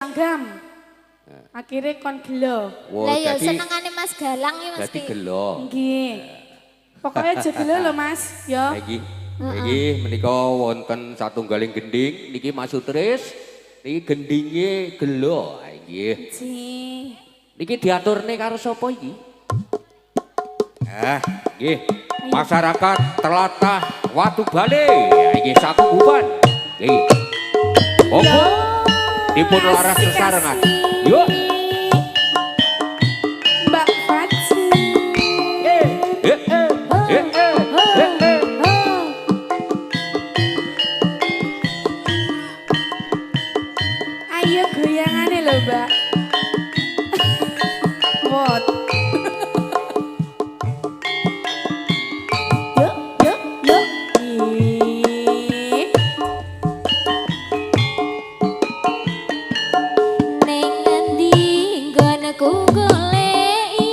Langgam. Akhirnya kon gelo. Wah, Lah ya dadi senengane Mas Galang iki dadi mesti. gelo. Nggih. Pokoknya aja gelo lho, Mas, ya. Iki iki menika wonten satunggaling gending niki Mas Sutris. Niki gendinge gelo. Nggih. Nggih. Niki diaturne karo sapa iki? Ah, nggih. Masyarakat telatah Watu Bale. Iki sakububan. Nggih. Monggo dipun laras sesarengan. Yuk. Mbak Faci. Eh, eh, eh, eh, eh, eh. Ayo goyangane lho, Mbak. Wot. Yuk, yuk, yuk. Ih. Ning ngendi nggonku goleki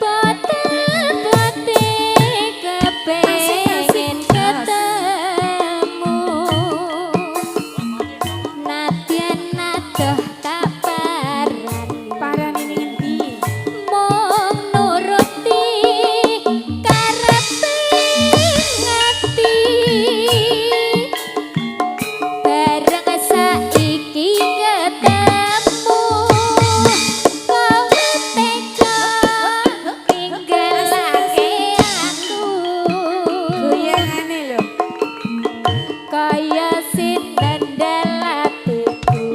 bote-bote kepengin ketemu nadyan adoh kaparan Parane ning ngendi? Mung nuruti karepe ati bareng saiki ketemu kowe tega ninggalake aku Goyangane lho. Kaya sinendal atiku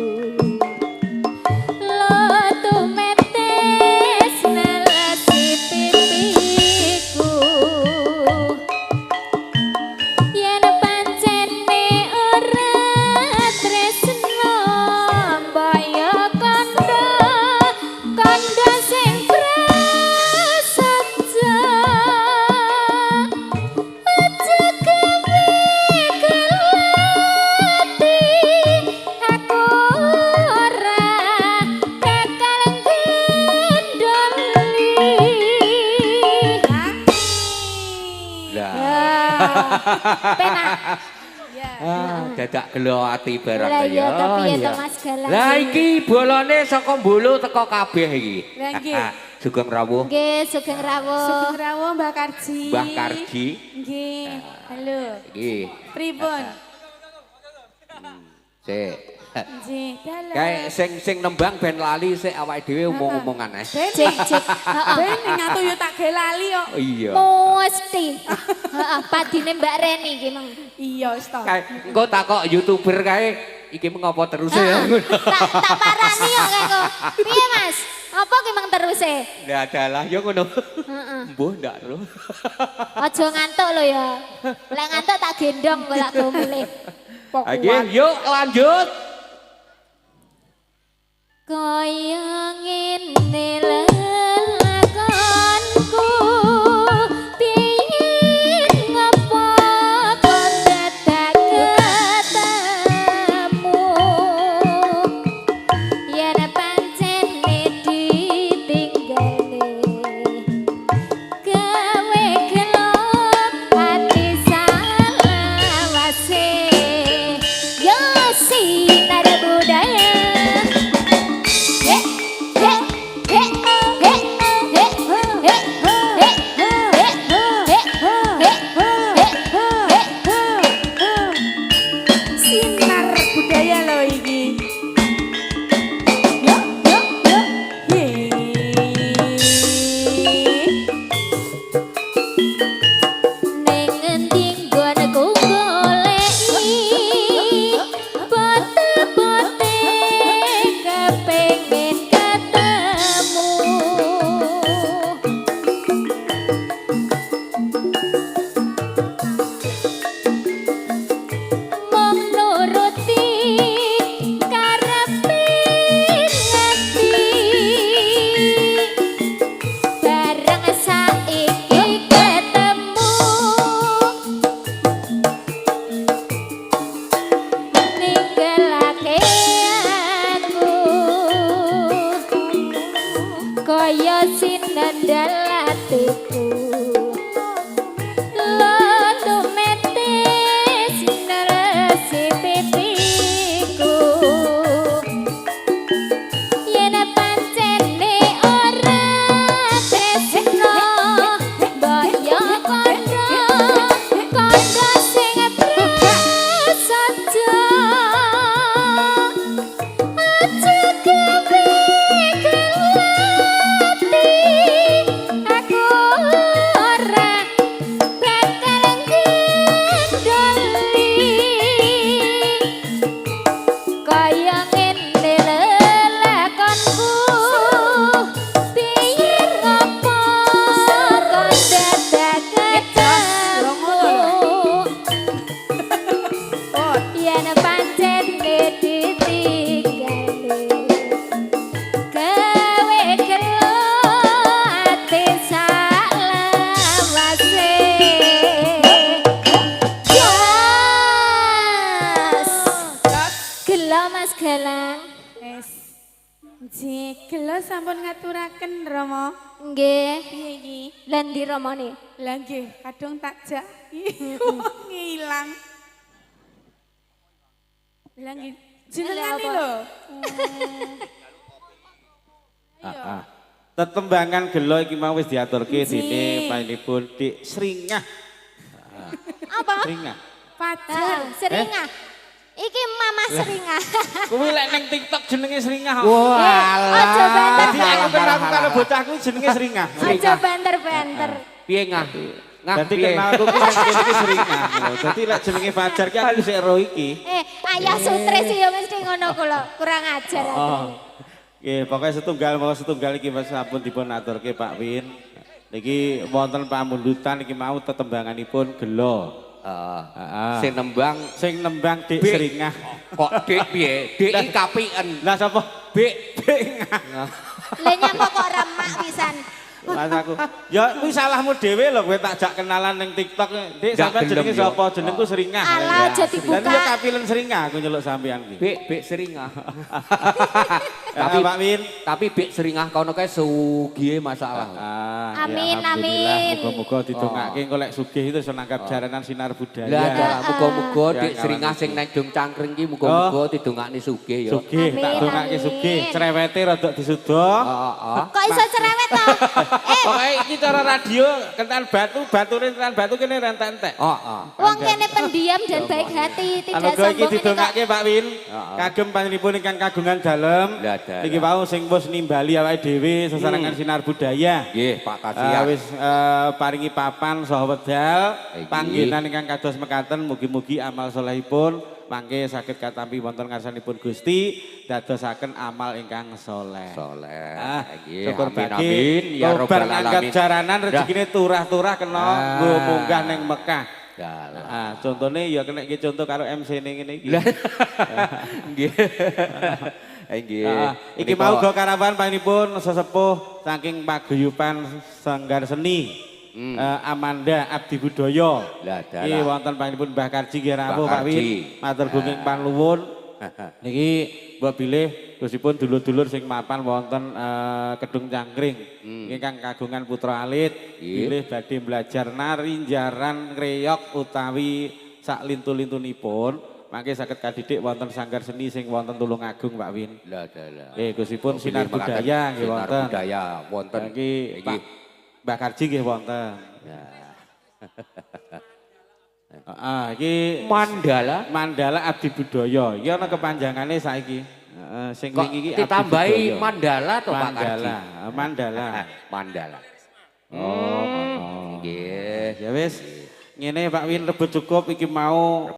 lo tumetes nelesi pipiku yen pancene ora tresno mbok yo kandha kandha sing prasaja aja gawe gelati aku ora bakal gendoli. Lah. Penak. Ya. Ah, dadak gelo ati barang Lah iya, ya. tapi ya Iya. to Mas Galang. Lah iki bolone saka Bolo teko kabeh iki. Lah nggih. Sugeng rawuh. Nggih, sugeng rawuh. Sugeng rawuh Mbah Karji. Mbah Karji. Nggih. Halo. Iki. Pripun? Sik. Nggih, dalam. Kayak sing sing nembang ben lali sik awake dhewe omong-omongan eh. Ben, Cek cek. Heeh. ben ning atu yo tak gawe lali kok. Oh, iya. Mesti. Heeh, padine Mbak Reni iki mang. Iya, wis to. Kae engko takok YouTuber kae iki mengopo terus ya. Heeh. Tak tak parani yo kae kok. Piye Mas? Apa ki mang teruse? Lah dalah yo ngono. Heeh. Mbuh ndak ro. Aja ngantuk lho ya. Lek ngantuk tak gendong kok lak go mulih. Pok Oke, yuk lanjut. Kaya ngene lelakonku piye ngopo kok dadak ketemu yen pancene ditinggalne gawe gelo ati salawase yo sinar budaya. He he he he he he he he he he he he. Sinar budaya lho iki. Yo yo yo. Ye. Ning ngendi nggonku goleki bote-bote kepengin ketemu mung nuruti karepe ati bareng saiki ketemu ninggalake aku kaya sinandal atiku lo tumetes neresi pipiku. Wis. Nggih, gelo sampun ngaturaken Rama. Nggih. Piye iki? Lah ndi ramane? Lah nggih, kadung tak jak. Ngilang. Lah nggih, jenengane apa? Lho. Ah, ah. Tetembangan gelo iki mau wis diaturke Nggih. dene panjenenganipun Dik Sringah. Apa? Sringah. Fajar. Ah, Seringah. Iki Mama Seringah. Kuwi lek ning TikTok jenenge Sringah kok. Wah, Aja banter. Dadi aku kenal karo bocahku jenenge Sringah. Aja banter-banter. Piye ngah? Ngah Dadi piye? kenalku ku nang kene iki Sringah. Dadi lek jenenge Fajar ki aku sik ero iki. Eh, ayah Sutris ya mesti ngono kula. Kurang ajar aku. Oh. Nggih, pokoke setunggal mau setunggal iki wis sampun dipun aturke Pak Win. Niki wonten pamundutan iki mau tetembanganipun gelo. Heeh. Heeh. Sing nembang Sing nembang Dik Bik. Sringah. Kok Dik piye? Dik iki kapiken. Lah sapa? Bik. Dik Ngah. Lah nyapa kok remak pisan. Mas aku. Ya kuwi salahmu dhewe lho kowe tak jak kenalan ning TikTok. Dik Gak sampean gelem jenenge yo. sapa? Jenengku Sringah. Alah, aja dibuka. Lah iya kapilen Sringah aku nyeluk sampean ki. Bik, Bik Seringah. Tapi Pak Win. Tapi Bik Seringah kono kae sugihe masalah. Ah, ya Amin, alhamdulillah. amin. Muga-muga didongake engko lek sugih itu iso nanggap jaranan sinar budaya. Lah dalah muga-muga Ya, Dik Seringah kawan. sing nang Dong Cangkring ki muga-muga didongakne sugih ya. Sugih, tak Amin, dongake amin. sugih, cerewete rada disudo. Heeh. Kok iso cerewet to? Eh, Pokoke iki cara radio kentan batu, batune kentan batu kene rentek-entek. Heeh. Wong kene pendiam dan baik hati, tidak Anuga iki sombong ini kok. didongake Pak Win. Kagem panjenenganipun ingkang kagungan dalem. Lah, dalah. Niki wau sing wis nimbali awake dhewe sesarengan sinar budaya. Nggih, Pak Kasiat. Wis paringi papan saha wedal Iki. panggenan ingkang kados mekaten mugi-mugi amal solehipun mangke saged katampi wonten ngarsanipun Gusti dadosaken amal ingkang soleh. Soleh. Ah, Nggih, syukur amin bagi amin ya kobar robbal nanggap alamin. jaranan rezekine turah-turah kena Ah. nggo munggah ning Mekah. Dalah. Ah, contone ya kena iki contoh karo MC-ne ngene iki. Lah. Nggih. Nggih. Ah, iki mau uga karawan panjenenganipun sesepuh saking paguyuban Sanggar Seni. Amanda Abdi Budoyo. Lah, dalah. Iki wonten panjenenganipun Mbah Karji nggih rawuh Mbah Pak Win. Karji. Matur gunging panuwun. Niki mbok bilih Gusipun dulur-dulur sing mapan wonten Kedung Cangkring. Ingkang kagungan putra alit Nggih. bilih badhe belajar nari jaran ngreyok utawi sak lintu-lintunipun mangke saged kadidik wonten sanggar seni sing wonten Tulungagung Pak Win. Lah dalah. Nggih Gusipun sinar budaya nggih Sinar wonten. budaya wonten. Iki Iki. Pak Mbah Karji nggih wonten. Heeh, iki Mandala Mandala Abdi Budaya. Iki ana kepanjangane saiki. Heeh, sing kok wingi iki Abdi ditambahi Budaya. mandala to Pak Karji? Mandala, Mandala. Mandala. Oh, ngono. Nggih. Ya wis, ngene Pak Win rebut cukup iki mau.